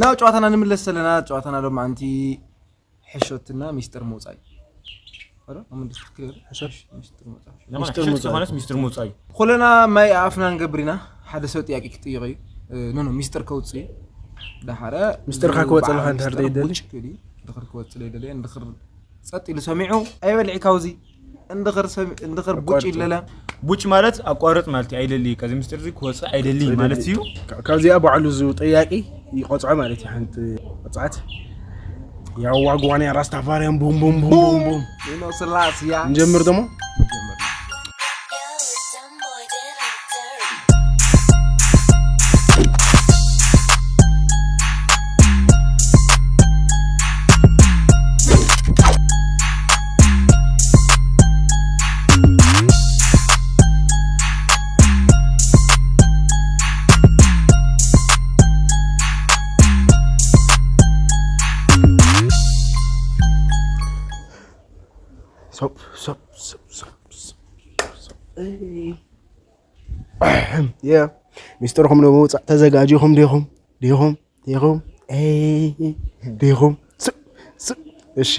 ናብ ጨዋታና ንምለስ ዘለና፣ ጨዋታና ሎማዓንቲ ሕሾትና ሚስጥር ምውፃእ እዩ። ኧረ፣ ኣብ ምንድን ትክክል ይበል? ሕሾት። ሚስጥር ምውፃእ። ሚስጥር ምውፃእ። ዝኾነስ ሚስጥር ምውፃእ እዩ። ኩለና ማይ ኣፍና ንገብር ኢና። ሓደ ሰብ ጥያቄ ክጥይቕ እዩ። እ፣ ኖ፣ ኖ፣ ሚስጥር ከውፅእ እዩ። ደሓረ ሚስጥርካ ክወፅእ ኣለካ በዓል እንድሕር ሚስጥር ዘይደሊ? ቡጭ ክብል እዩ። እንድኽር ክወፅእ ዘይደሊ፣ እንድኽር ጸጥ ኢሉ ሰሚዑ ኣይበልዕ ካብዚ። እንድኽር ሰሚ-፣ እንድኽር ቡጭ ኣቋርጥ። ይለለ። ቡጭ ማለት ኣቋርጥ ማለት እዩ። ኣይደሊ፣ ከዚ ሚስጥር እዚ ክወፅእ ኣይደሊ ኣይደሊ። ማለት እዩ። ካ-፣ ካብዚኣ ባዕሉ እዚ ጠያቂ ይቆፅዖ ማለት እዩ። ሓንቲ ቆፅዓት። ያዋ ጓንያ ራስታፋርያን ቡም ቡም ቡም ቡም ቡም። ይኖ ስላስያ። ንጀምር ደሞ? ንጀምር። ሶፕ፣ ሶፕ፣ ሶፕ፣ ሶፕ፣ ሶፕ፣ ሶፕ። እይ። የ፣ ሚስጥርኹም ንምውፃእ ተዘጋጂኹም ዲኹም? ዲኹም? ዲኹም? እይ። ዲኹም? ስቅ፣ ስቅ። እሺ።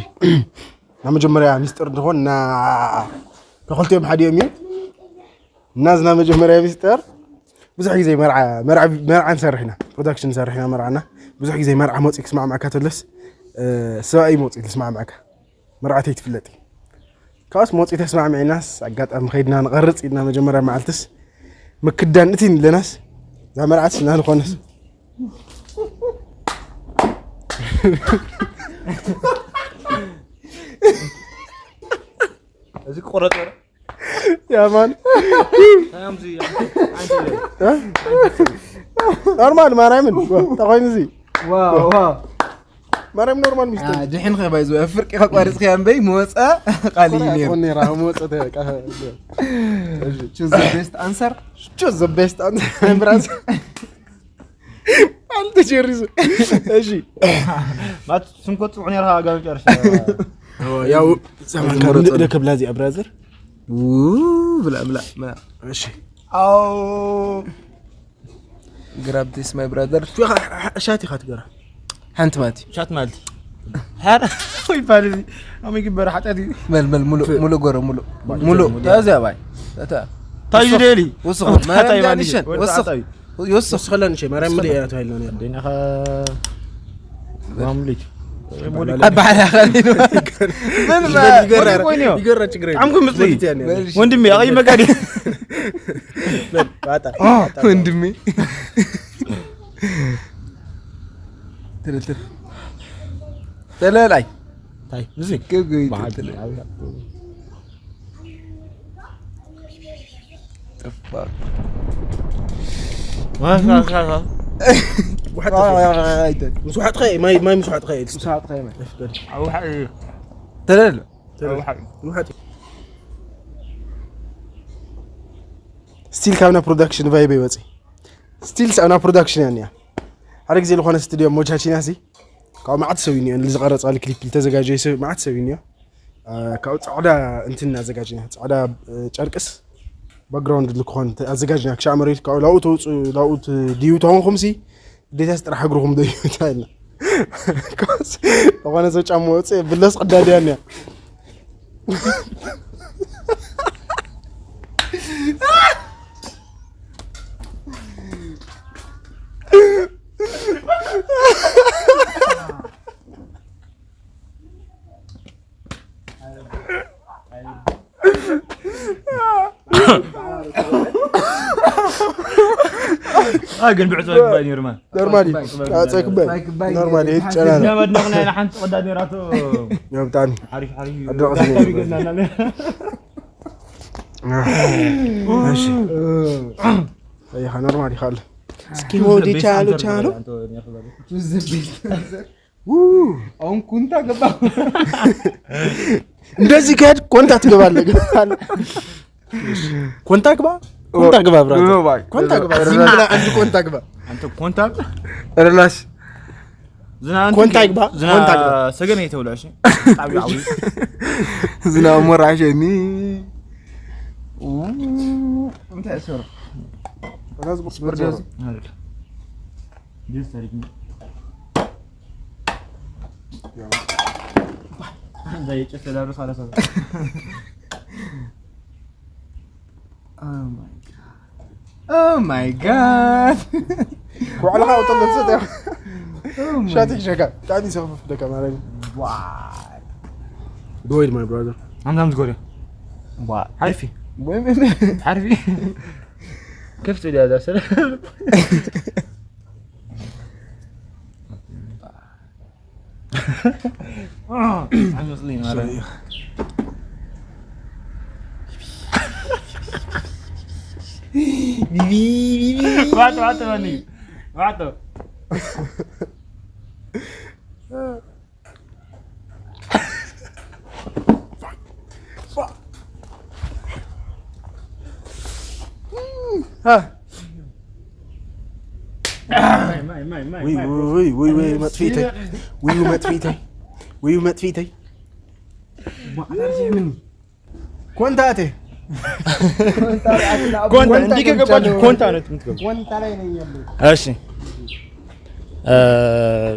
ናይ መጀመርያ ሚስጥር እንትኾን እና ተኸልቲኦም ሓዲኦም እዮም። እና እዚ ናይ መጀመርያ ሚስጥር ብዙሕ ግዜ መርዓ፣ መርዓ፣ መርዓ ንሰርሕ ኢና። ፕሮዳክሽን ንሰርሕ ኢና መርዓና። ብዙሕ ግዜ መርዓ መፂኡ ክስማዕማዕካ ተለስ፣ እ፣ ሰብኣይ መፂኡ ዝስማዕማዕካ። መርዓተይ ትፍለጥ። ካብስ መፂኡ ተስማዕሚዕናስ ኣጋጣሚ ከይድና ንቐርፅ ኢልና መጀመርያ መዓልትስ ምክዳን እቲ ንለናስ እዛ መርዓትስ እና ንኾነስ። እዚ ክቆረጥ ወረ? ያ ማን። ሰላም ዚ፣ እ? ኖርማል ማርያምን። ዋ፣ እንታይ ኮይኑ እዚ? ዋ፣ ዋ። ማርያም ኖርማል ሚስጥር። አ፣ ድሕን ኸ ባይዞ፣ ፍርቂ ከቋርጽ ኸያ እምበይ፣ መወጻ ቃል እዩ ነይሩ። ትኾን ነይራ፣ መወጻ ተ-፣ ቃ-፣ Choose the best answer። Choose the best answer። ብራንስ። ኣንተ ጀሪሱ። እሺ። ማት ስንኮ ጽቡቕ ነርካ ኣጋብ ጨርሽ ያው ሰማንካ ንእደ ከብላ እዚኣ ብራዘር። ብላ ብላ ብላ እሺ ኣው grab this my brother ሻት ኢኻ ትገራ። ሓንቲ ማቲ ሻት ማለት ሓር ወይ ባል እዚ ኣመ ግበር ሓጢኣት እዩ መል መል ሙሉ ሙሉ ጎረ ሙሉ ሙሉ ተዚያ ባይ እታ ታዩ ደሊ ወስኹ እንታይ ማርያም ማለት ጃኒሽን እዩ? ወስኹ ታዩ። ወስኹ ወስኸላ ንሸ ማርያም ምልእ እያ ተባሂልና ነይሩ። ደናኻ ማምሊክ ኣባሓላ ኻሊኑ ምን ይገራ ወይኔ። ይገራ ችግር የለም። ጣዕምኩም ምጽእ። ወዲት ያኔ በል- ወንድሜ ኣይ መጋዲ ባጣ ወንድሜ ትልትል ተለላይ ታይ እዚ ግብ ግብ ባሓቂ ትልትል ጠፋ ውሓጥ ምስ ውሓጥካ ማይ ማይ ምስ ውሓጥካ እዩ። ተለለ ውሓጥ ስቲል ካብና ፕሮዳክሽን ቫይበ ይወፅእ ስቲል ሳብና ፕሮዳክሽን እያ እኒኣ ሓደ ግዜ ዝኾነ ስቱድዮ ሞቻቺና ሲ ካብ መዓት ሰብ እዩ እኒኦ ዝቐረፃሉ ክሊፕ ዝተዘጋጀየ ሰብ መዓት ሰብ እዩ እኒኦ ካብኡ ፃዕዳ እንትን ኣዘጋጅና ፃዕዳ ጨርቅስ ባክግራውንድ ንክኾን ኣዘጋጅና ክሻዕ መሬት ካብኡ ላብኡ ተውፅኡ ላብኡ ድዩ ተኾንኩም ሲ ግዴታስ ጥራሕ እግርኹም ደዩ ታይልና ዝኾነ ሰብ ጫማ ወፅእ ብለስ ቅዳድያ እኒያ ግን ብዕፅበት ባይ ነይሩ ማን ኖርማሊ ኣፀክበ ኖርማሊ ይጨናነ ገመድ ነቕና ኢና ሓንቲ ቀዳድ ነራቶ ብጣዕሚ ሓሪፍ ሓሪፍ ኣድረቕቲ ዳክተር ነይሩ። ይገዝናና እሺ ይኻ ኖርማል ይኻለ እስኪ ሆዲ ቻሉ ቻሉ አሁን ኩንታ ገባ እንደዚህ ከሄድ ኮንታ ትገባለህ። ኮንታ ግባ ኮንታ ግባ ብራ ኮንታ ግባ ዝም ብላ አንድ ኮንታ ግባ አንተ ኮንታ ረላሽ ዝና አንተ ኮንታ ግባ ዝና ኮንታ ግባ ሰገን የተውላሽ ጣቢያዊ ዝና ሞራሸኒ እንታይ ሰሩ ራስ ብርዶስ አይደል ዲስ ታሪክ አንዛ የጨሰ ዳሩ ሳለሰ Oh my god. ኩዕልኻ ኣውጥለት ሰጥ ሻትክ ሸካ ብጣዕሚ ሰኽፍፍ ደካ ማለት እዩ Why? Go ahead, my brother. አንዛም ዝጎሪ Why? ሓሪፊ ሓሪፊ ከፍ ትብል ያዛ ስለ I'm just leaning right. ዋቶ ዋቶ ማኒ ዋቶ ውይ ውይ ውይ ውይ መጥፊእተይ ውይ መጥፊእተይ ውይ መጥፊእተይ ኮንታ ኣተ ኮንታ እንዲህ ከገባችሁ ኮንታ ነው የምትገቡ። እሺ እ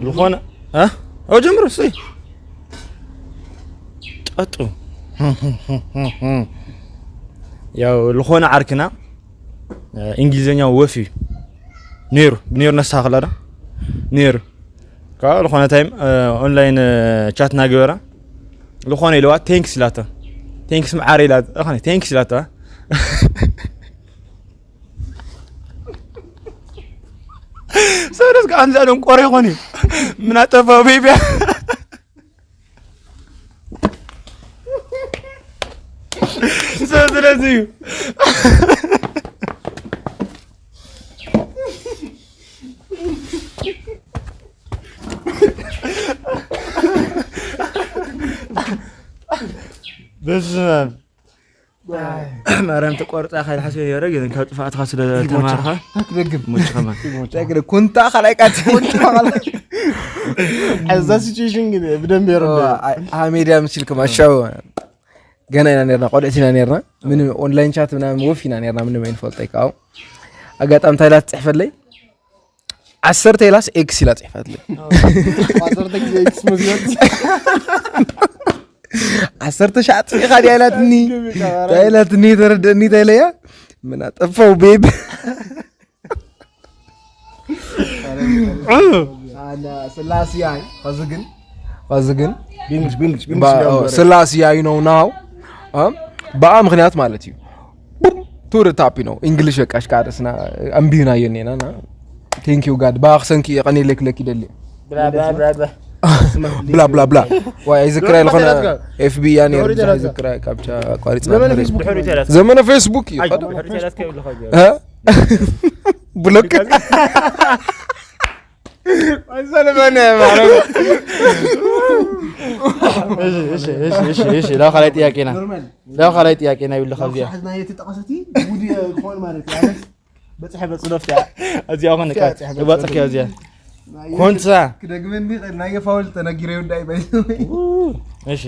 ዝኾነ እ ኦ ጀምሩ እስኪ ጠጡ። ያው ዝኾነ ዓርክና እ እንግሊዝኛ ወፍ እዩ ነይሩ ነይሩ ነስተኻኽላ ዶ ነይሩ ካብ ዝኾነ ታይም ኦንላይን ቻት እናገበራ ዝኾነ ኢለዋ ቴንክስ ኢላታ ቴንክስ መዓረ ኢላ ዝኾነ ቴንክስ ኢላታ ሰብረስ ከዓምዚ ኣለም ቆረ ይኾን እዩ ምናጠፋ ቤቢያ ስለዚ እዩ በስመ ኣብ ማርያም ተቆርጣ ካይል ሓስበ ነረ ግን ካብ ጥፋትካ ስለ ተማርካ ታክደግም ሙች ከማን ታክደ ኮንታ ካልኣይ ቃት ኮንታ ካልኣይ እዛ ሲቹዌሽን ግን ብደንብ የረዳ ኣብ ሜድያ ምስልኩም ኣሻው ገና ኢና ነርና ቆልዕት ኢና ነርና ምንም ኦንላይን ቻት ምናምን ወፍ ኢና ነርና ምንም ኣይንፈልጦ ይካው ኣጋጣሚ እንታይ ኢላ ትፅሕፈለይ ዓሰርተ ኢላስ ኤክስ ኢላ ፅሕፋትለይ ዓሰርተ ግዜ ኤክስ መዝገብ ዓሰርተ ሻዕ ጥፊኻ ድያ ኢላትኒ እንታይ ኢላትኒ ተረደእኒ እንታይ ኢለያ ምና ጠፋው ቤብ ስላስያይ ከዚ ግን ከዚ ግን ብእንግሊሽ ብእንግሊሽ ስላስያይ ነው ናው በኣ ምክንያት ማለት እዩ ቱር ታፒ ነው እንግሊሽ በቃ ሽካደስና ኣንቢዩና የኔና ቴንክ ዩ ጋድ ብኣ ክሰንኪ የቀኒ ለክ ለክ ይደሊ ብላ ብላ ብላ ዋይ ኣይዝክራ ዝኾነ ኤፍቢ እያ ነይሩ ብዙሕ ኣይዝክራ ካብቻ ኣቋሪፅና ዘመነ ፌስቡክ ድሕሪት ያላት ዘመነ ፌስቡክ እዩ ድሕሪት ያላት ከብልኻ እ? ብሎክ ኣይሰለመነ ማለት እሺ፣ እሺ፣ እሺ፣ እሺ፣ እሺ። ላው ካልኣይ ጥያቄና ላው ካልኣይ ጥያቄና ይብልኻ እዚኣ ሓዝናዮ ተጠቐሰቲ ጉድ ክኾን ማለት እዩ በፅሐ በፅዶፍ እዚኣ ኾነ ይባፅሕ እዚኣ ኮንሳ ክደግመኒ ናይ የፋውል ተነጊረ ይውዳይ ባይ እሺ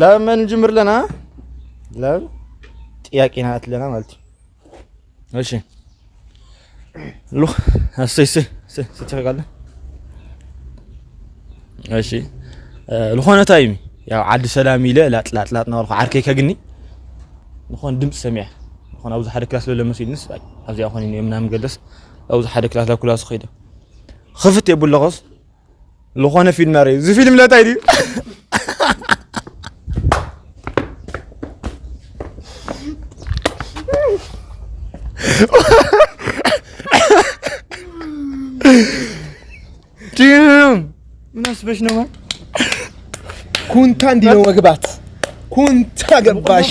ላብ መን ንጅምር ኣለና ላብ ጥያቄና ኣትለና ማለት እዩ እሺ ሉ እሰይ እሰይ እሰይ እሰይ ትፈቃለ እሺ ዝኾነ ታይም ያው ዓዲ ሰላም ኢለ ላጥ ላጥ ላጥ ናበልኩ ዓርከይ ከግኒ ዝኾነ ድምፂ ሰሚዐ ዝኾነ ኣብዚ ሓደ ክላስ ዘሎ መሲልንስ ኣብዚኣ ኾነ ምናምን ገለስ ኣብዚ ሓደ ክላስ ላብ ክላሱ ከይደ ክፍት የብለኸስ ዝኾነ ፊልም ረ እዚ ፊልም ለታይ ድዩ ምን አስበሽ ነው ኩንታ እንዲህ ነው መግባት ኩንታ ገባሽ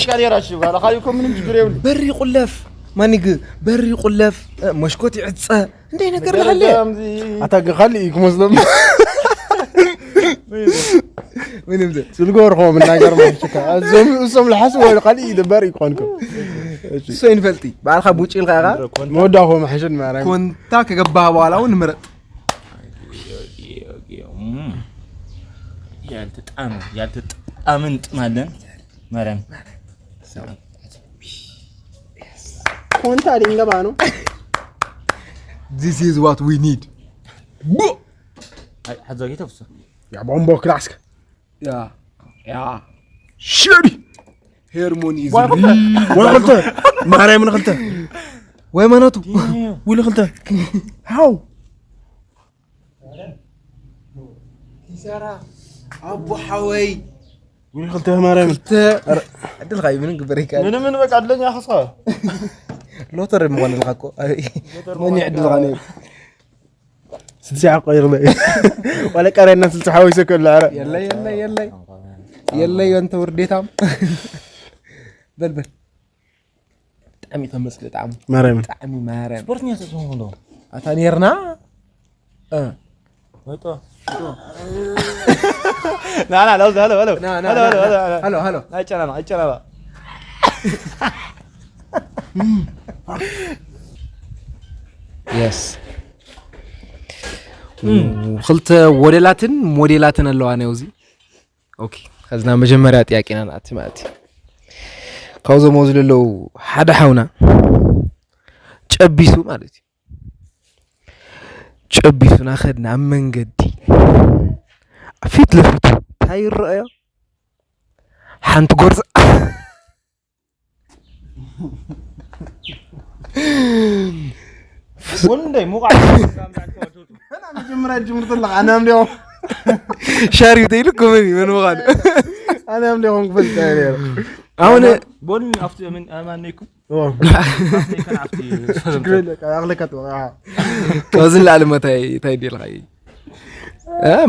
ምንም ችግር የብሉ በሪ ቁለፍ ማኒግ በሪ ቁለፍ መሽኮት ይዕፀ እንታይ ነገር ላለ ኣታ ካልእ እዩ ክመስሎም ምንም ዘ ስልጎ ርኸቦም እናገር ማሽካ እዞም እሶም ልሓስቡ ካልእ እዩ ደባር እዩ ክኾንኩም እሱ ይንፈልጢ በዓልካ ቡጭ ኢልካ ኢኻ መወዳእኮ መሐሸን ማርያም ኮንታ ከገባህ በኋላ እውን ምረጥ ያልተጣመ ያልተጣመ እንጥማለን ማርያም ኮንታ ድንገባ ነው This is what we need. ሓዛ ጌታ ፍሱ ያ ቦምቦ ክላስክ ያ ያ ሸዲ ሄርሞን ኢዝ ወይ ክልተ ማርያም ንክልተ ወይ ማናቱ ውሊ ክልተ ሃው ኣቦ ሓወይ ውሊ ክልተ ማርያም ዕድልካ እዩ ምንም ግበር ይካል ምንም በቃ ዕድለኛ ክስኻ ሎተሪ ምኾነልካ እኮ መን ዕድልካ ነይሩ ስልሳ ቆይርና ዋለ ቀረና ስልሳ ሓወይ ሰከላ ኣረ የለይ የለይ የለይ የለይ ወንተ ውርዴታም በልበል ብጣዕሚ ተመስገ ጣዕሙ ማርያምን ብጣዕሚ ማርያም ስፖርትኛ ተስሆን ዶ ኣታ ነርና ወይጦ ና ና ለው ለው ለው ና፣ ና፣ ለው ና፣ ለው ና። ለው ሃሎ ሃሎ ኣይጨናነቕ ኣይጨናነቕ የስ ክልተ ወደላትን ሞዴላትን ኣለዋ ነው እዚ ኦኬ ከዝና መጀመርያ ጥያቄና ናት ማለት እዩ ካብዞም ኣብዚ ዘለዉ ሓደ ሓውና ጨቢሱ ማለት እዩ ጨቢሱና ከድና ኣብ መንገዲ ፊት ለፊቱ እንታይ ይረአዮ ሓንቲ ጎርዛ ወንደይ ሙቃ መጀመርያ ጅምር ተለካ ኣነ ኣምሊኹም ሻሪው ተይሉ ኮመን መን ምዃኑ ኣነ ኣምሊኹም ክፈልጥ እየ ነይረ ኣሁን ቦን ኣብቲ ምን ኣማነይኩም ኦ፣ ከናፍቲ ችግር የለ ኣኽለካ ጥበቃ ካብዚ ንላዕሊ መታይ እንታይ ዲልካ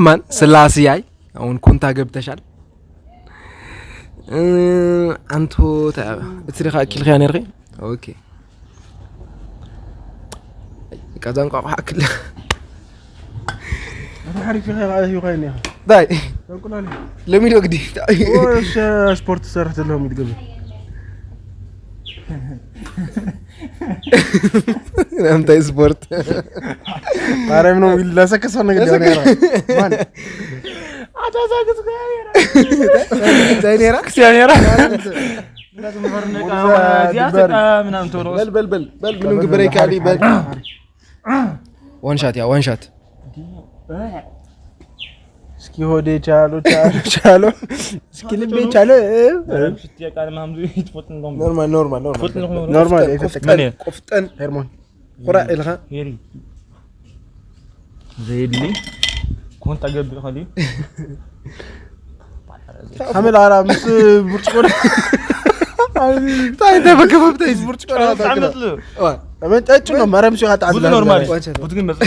ማን ስላስያይ እውን ኩንታ ገብተሻል ኣንቶ እቲ ዲኻ ኣኪልካ ነርኺ ኦኬ ቃዛ እንቋቋ ኣክል ኣታ ሓሪፍ ኢኻ ይኸይን ኢኻ ታይ ተንቁላሊ ለሚዶ ግዲ ስፖርት ትሰርሕ ዘለኹም ይትገብር እንታይ ስፖርት? ማርያም ነው ይላሰከሰው ነገር ዲሆነ ያራ ማን እንታይ ነራ? ክስቲያኔራ በል በል በል በል ምንም ግበረ ይካሊ በል ዋን ሻት ያ ዋን ሻት እስኪ ሆዴ ቻሎ ቻሎ ቻሎ እስኪ ልቤ ቻሎ ኖርማል ኖርማል ኖርማል ኖርማል ቆፍጠን ቆፍጠን ሄርሞን ቁራ ኢልካ ሄሪ ዘይድሊ ኮንታ ገብእ ከሊ ካሜላ ኣራ ምስ ብርጭቆ እንታይ ተበከፈ ብታይ ብርጭቆ ታመጥሉ ጠጭ ነው መረም ሲዋ ጣ ብዙ ኖርማል ብዙ ግን መጽ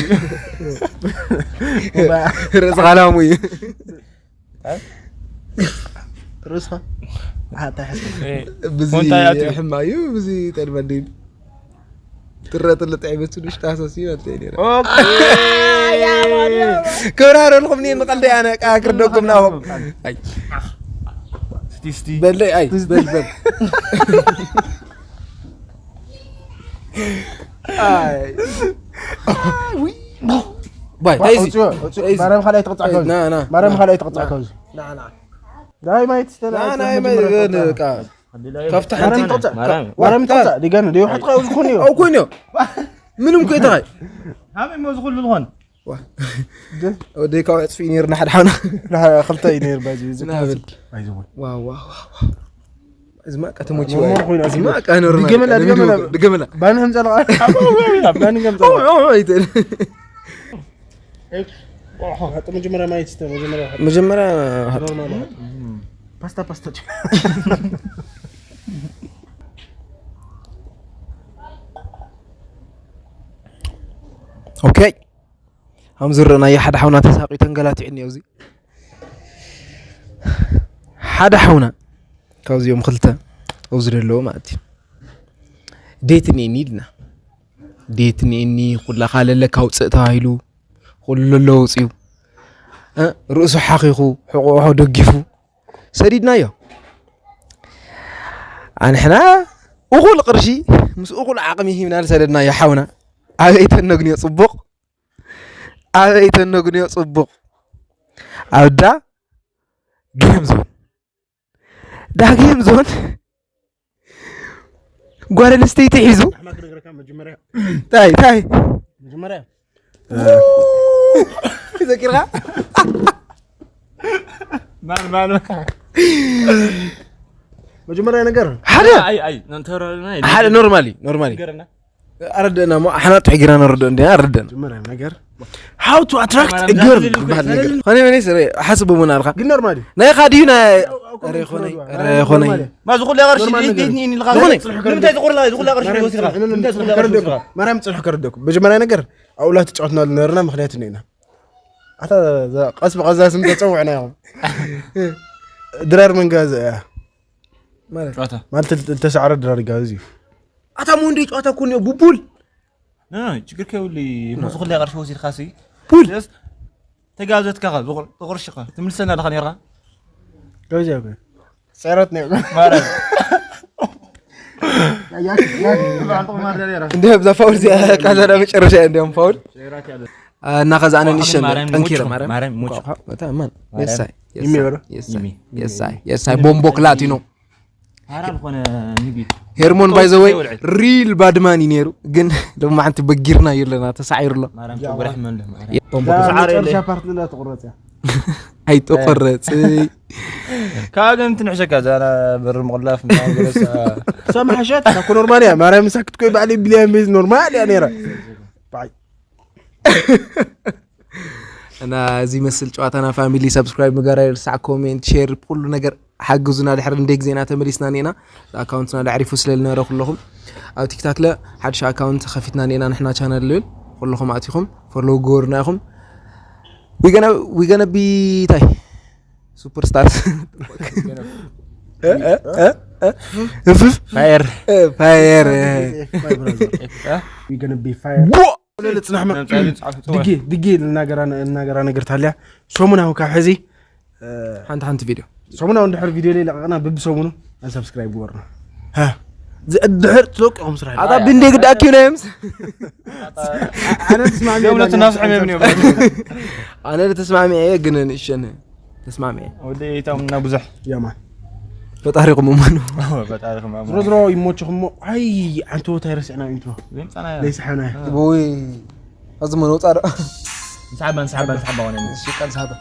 ርእስኻ ላሙ እዩ ርእስኻ ኣታ ሕስ ብዚ ኮንታ ያትዩ። ሕማ እዩ ብዚ ጠልበ ድዩ ትረጥለ ጥዕበት ንሽ ታሰስ እዩ ኣንተ ነራ ክብራረልኩም ኒ ንቀልደ ኣነ ቃ ክርደኩም ናኹም ስቲ ስቲ በለይ ኣይ በል በል ኣይ ባይ ታይዚ ማርያም ካልኣይ ትቕጻዕ ከዚ ና ና ማርያም ካልኣይ ትቕጻዕ ከዚ ና ና ዳይ ማየት ስተላ ና ና ማይ በቃ ከፍታ ሓንቲ ማርያም ትቕጻዕ ማርያም ትቕጻዕ ዲጋነ ዲዮ ሕጥቃ ዝኮን እዩ ኣው ኮይኑ ምንም ኮይታ ሃመይ ሞ ዝኹሉ ዝኾን ወደ ካብ ዕጽፊ ነርና ሓደ ሓና ክልተ እዩ ነር ባዚ ናብል ኣይዞን ዋው ዋው ዋው እዝማ ቀተሞች ኖርማል ኮይና እዝማ ቀኖር ድገመላ፣ ድገመላ። ድገመላ ባን ከምጸልቃ ባን ከምጸልቃ ኣይተል መጀመሪያ ማየት ስተ መጀመሪያ መጀመሪያ ኖርማል ፓስታ ፓስታ ኦኬ ከም ዝረእናዮ ሓደ ሓውና ተሳቒ ተንገላቲዑ እኒኦ እዚ ሓደ ሓውና ካብዚኦም ክልተ ኣብዚ ዘለዉ ማለት እዩ ዴት እኒኤኒ ኢልና ዴት እኒኤኒ ኩላኻ ለለካ ውፅእ ተባሂሉ ኩሉ ለሎ ውፅኡ እ፣ ርእሱ ሓኺኹ ሕቑሑ ደጊፉ ሰዲድናዮ ኣንሕና እኹል ቅርሺ ምስ እኹል ዓቕሚ ሂብና ዝሰደድናዮ ሓውና ኣበይ ተነግንዮ ፅቡቕ ኣበይ ተነግንዮ ፅቡቕ ኣብ ዳ ጌም ዞን ዳ ጌም ዞን ጓል ኣንስተይቲ ሒዙ ታይ ታይ መጀመሪያ ዘኪርካ ማን ማን መጀመሪያ ነገር ሓደ ኣይ ኣይ ነንተረና ሓደ ኖርማሊ ኖርማሊ ገርና ኣረደና ሞ ኣሕና ጥሕ ግራ ነረዶ እንዲ ኣረደና መጀመሪያ ነገር how to attract a girl ዝበሃል ነገር ኾነ መኔ ስረ ሓስቡ ምን ኣልካ ግን ኖርማል እዩ ናይ ካድዩ ናይ ረ ኾነ ረ ኾነ ማ ዝኹሉ ቅርሺ ኖርማል ነገር። ዴትኒ ኢልካ ዝኾነ። ንምንታይ ዝኹሉ ዝኹሉ ቅርሺ ወሲድካ ንምንታይ ዝኹሉ ቅርሺ ወሲድካ ከረደኩም ማርያም ፅልሑ ከረደኩም መጀመሪያ ነገር ኣውላ ትጫወትና ነርና ምክንያት ኢና ኣታ ቀስ ብቐዛ ስም ተፀውዕና ኢኹም ድራር መንጋዘ እያ ማለት ጨዋታ ማለት ተሰዓረ ድራር ጋዝ እዩ ኣታ ሞንዴ ጨዋታ እኮ እኒኦ ቡቡል ኖ ኖ ችግር ከይብሉ እሞ ዝኹሉ ቅርሺ ወሲድካ ሲ ቡል ተጋዘትካ ኸ ብቕርሽኻ ትምልሰና ኣለኻ ነርካ ጋዝ እያ ሰረት ነ ማለት እንዲህ ብዛ ፋውል እዚኣ ቃዛ ዳ መጨረሻ እያ እንዲያውም ፋውል እና ከዛ ኣነ ንሸን ማርያም ጠንኪረ ሞች፣ ማርያም ማርያም ሞች። ኳ- ኳ- መታ ማን ማርያም። የሳይ የሳይ ይሜ በለው። የሳይ ይሜ። የሳይ የሳይ ቦምቦ ክላት ነው ሀራ ዝኾነ ምግቢ ሄርሞን by the way real bad man እዩ ነይሩ ግን ድማ ሓንቲ በጊርና የለና ተሳዒሩ ኣሎ ማርያም ጨጉሪ ሕመን ለ ማርያም ቦምቦ እዛ ክላት ሰዓረ መጨረሻ የለ። ፓርት ላ ትቑረፅ እያ ኣይተቆረፅ ካብ ግን ትንሕሸካ እዛ በሪ ምቕላፍ ምናምን ገለሳ ሰማሕሸት እኮ ኖርማል እያ ማርያም ሳክት ኮይ ባዕለይ ቢልያ ሜዝ ኖርማል እያ ነይራ እና እዚ መስል ጨዋታና ፋሚሊ subscribe ምግባር ኣይርሳዕ comment share ኩሉ ነገር ሓግዙና ድሕሪ እንደ ግዜና ተመሊስና ኔና ኣካውንትና ኣዕሪፉ ስለ ዝነበረ ኩለኹም ኣብ ቲክታክ ለ ሓድሽ ኣካውንት ከፊትና ኔና ንሕና ቻነል ልብል ኩለኹም ኣቲኹም follow ግበሩና ኢኹም we gonna we gonna be ታይ super stars ፋየር fire We gonna be fire ልጽናሕማ ድጌ ድጌ ልናገራ ነገር ታልያ ሰሙናዊ ካብ ሕዚ ሓንቲ ሓንቲ ቪድዮ ሰሙናዊ እንድሕር ቪድዮ ለይ ለቀቅና ብብሰሙኑ ኣንሳብስክራይብ ግበርና ሃ ዝእድሕር ትለቅኹም ስራሕ ኣታ ብንዴ ግዳኪ ነምስ ኣነ ተስማሚ ሎም ነቲ ናስሖም እዮም እዮም ኣነ ተስማሚ እየ ግን ንእሸን ተስማሚ እየ ወደይታምና ብዙሕ የማን ፈጣሪኹም እመኑ ፈጣሪኹም ኣማ ዝሮ ዝሮ ይሞችኹም ሞ ኣይ ኣንተ ቦታ ይረስዕና ኢንትሮ ዘይምፃና ዘይስሓብና ወይ እዚ መነውፃ ዶ ንስሓባ ንስሓባ ንስሓባ ሆነ ሽቃል ሳባ